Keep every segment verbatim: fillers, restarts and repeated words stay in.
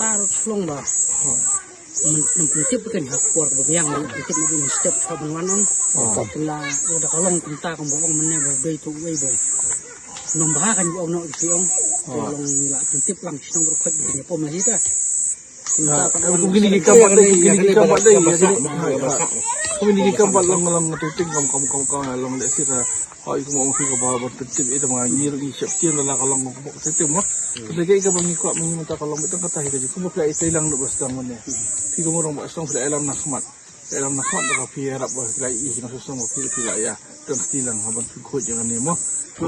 mynta ruh shlong ba. Mynta pyntip kan ha ka por ba biang mynta pyntip mynta step ha ban wan ong. Kan la u da ka long kumta kumba ong mynne ba dei tu wei ba. Nong ba kan ong no ki ong. Long la pyntip lang shnong ruh khat ki pom la hi ta. Kum kini ki kam pat dei, kini ki kam pat dei, kum kini ki kam pat long long tu ting kam kam kam kam long le sita. Hoi kum ong phi ka ba ba tip ita ma ngi ri shep tien la ka long kum tip ma. Lagi ka ba ngi kwah ma ngi mynta ka long mynta ka tahi ka ji kum ba phi la ita lang no ba stang mane. Phi ka murong ba stang phi la ilam na khmat. Ilam na khmat da ka phi rap ba phi la i na sosong ba phi phi la ya. Tang kti lang ha ban phi khoi jang ne ma. Ba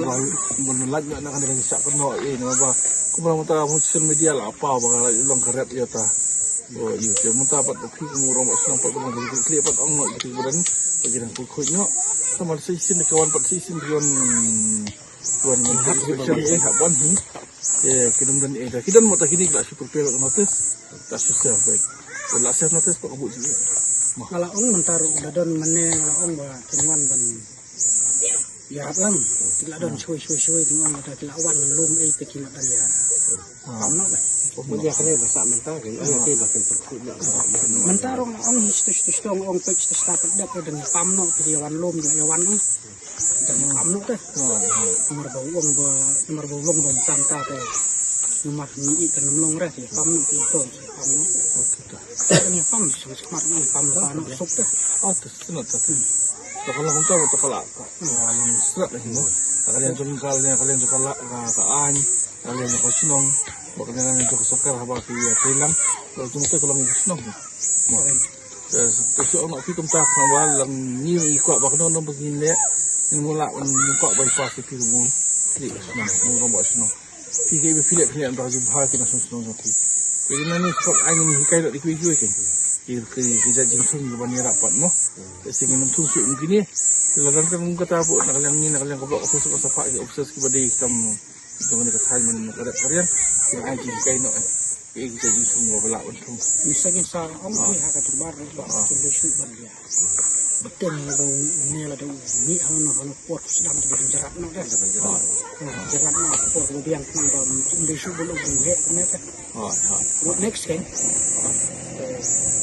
ban laj na ka ne ka sa ka no e na ba. Kum ba mynta social media la pa ba ka long ka rap ya ta. O yu te mynta pat phi ka murong ba stang pat ba ngi kli pat ong no ki ba dan. Ba ki dang khoi no. Sama sa isin ka wan pat sa isin ki wan. Tuan Mungkhat special eh hap wan hi. Eh, ki dang dan eh, ki dang mo ta kini ki la shu prepare ka notice. Ta shu serve baik. La serve notice pa ka bu ji. Nga la ong mynta ruh da don mynne nga la ong ba kin wan ban. Ya hap lang. Ki la don shui shui shui kin wan mynta ki la wan lum eh te ki la dan ya. Pam no ba. Mo ya kane ba sa mynta kin ong te ba kin perkut na. Mynta ruh nga ong hi stu stu stu ong pek stu sta pek dep dan pam no ki ya wan lum ya wan ong. Dan pam no te. Namar ba wong ba, namar ba wong ba tang ta te. Namar ni i kan long re, pam no ki tong, pam no. Ni pam sung smart ni pam no pam no sok te. Oh, tu sino tu. Ta ka long ta ta ka la. Long srat ni mo. Ta ka lian jong ka lian ka lian jong ka la ka ka an. Ka lian ka shnong. Ba ka lian ka sokar haba ki ya telang. Lo tu ta ka long shnong. Mo. Te shu ong phi kumta khang ba lang ni i kwah ba kano nang begin le ni mula ni kwah ba i pa phi mu. Ni nang nang ba shnong. Phi ke phi le phi le ba ju bha ki na shnong shnong phi. Jadi nang ni kwah ai ni hikai dok di kui kui kan. Ki ki ki jat jing sung ba ni rapat mo. Te sing ni sung sung kini. Ki la dan kan kata bu na kaliang ni na kaliang ka blok office ka sapa ki office ki ba dei kam. Jong ni ka thai man ka dak karian. Ki ai ki kai no. Ki ki jing sung ba la un sung. Misa ki sa ong ki ha ka tu bar ba ki lu shu ban dia. Ba teng ba ne la da u mih hano hano por ku sdang te ba jynjarap noh de. Jynjarap noh por ku ba biang khnang ba um dei shuh ba lok ba heh ne te. Hooid, hooid. What next, Ken?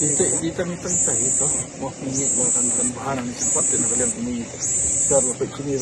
Ita, ita ni tang ita ita. Wah, ni ni wah kan kan bahan ni cepat te na kalian kami. Sar ba pek sini.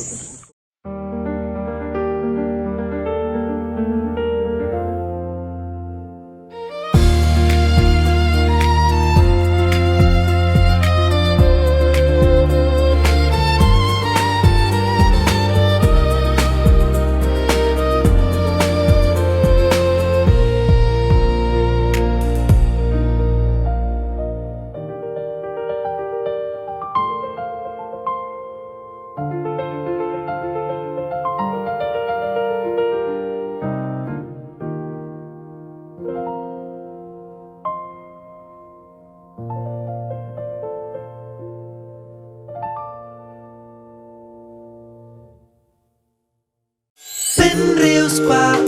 Pynriewspah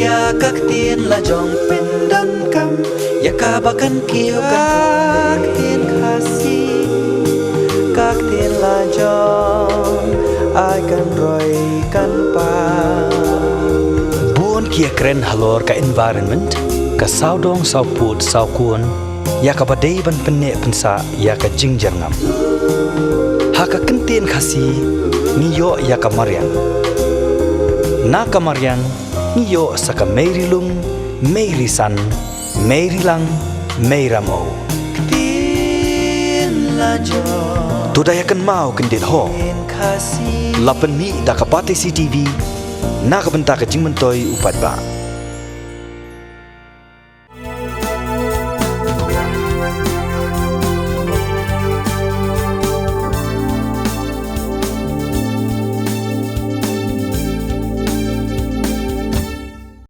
ïa ka ktien la jong, pyndonkam ïa kaba kan kiew, ka ktien Khasi, ka ktien la jong, ai kan roi kan pang. Bun ki ïakren halor ka environment, ka sawdong sawpud sawkun, ïa kaba dei ban pynneh pynsah ïa ka jingjyrngam. Ha ka ktien Khasi ngi ïoh ïa ka mariang. Na ka mariang ngi ïoh sa ka mei ri lung, mei ri san, mei ri lang, mei ram o. Ktien la jong. To da ïa kynmaw kyndit ho. Ktien Khasi. La pynmih da ka Batesi TV na ka bynta ka jingmyntoi u paidbah.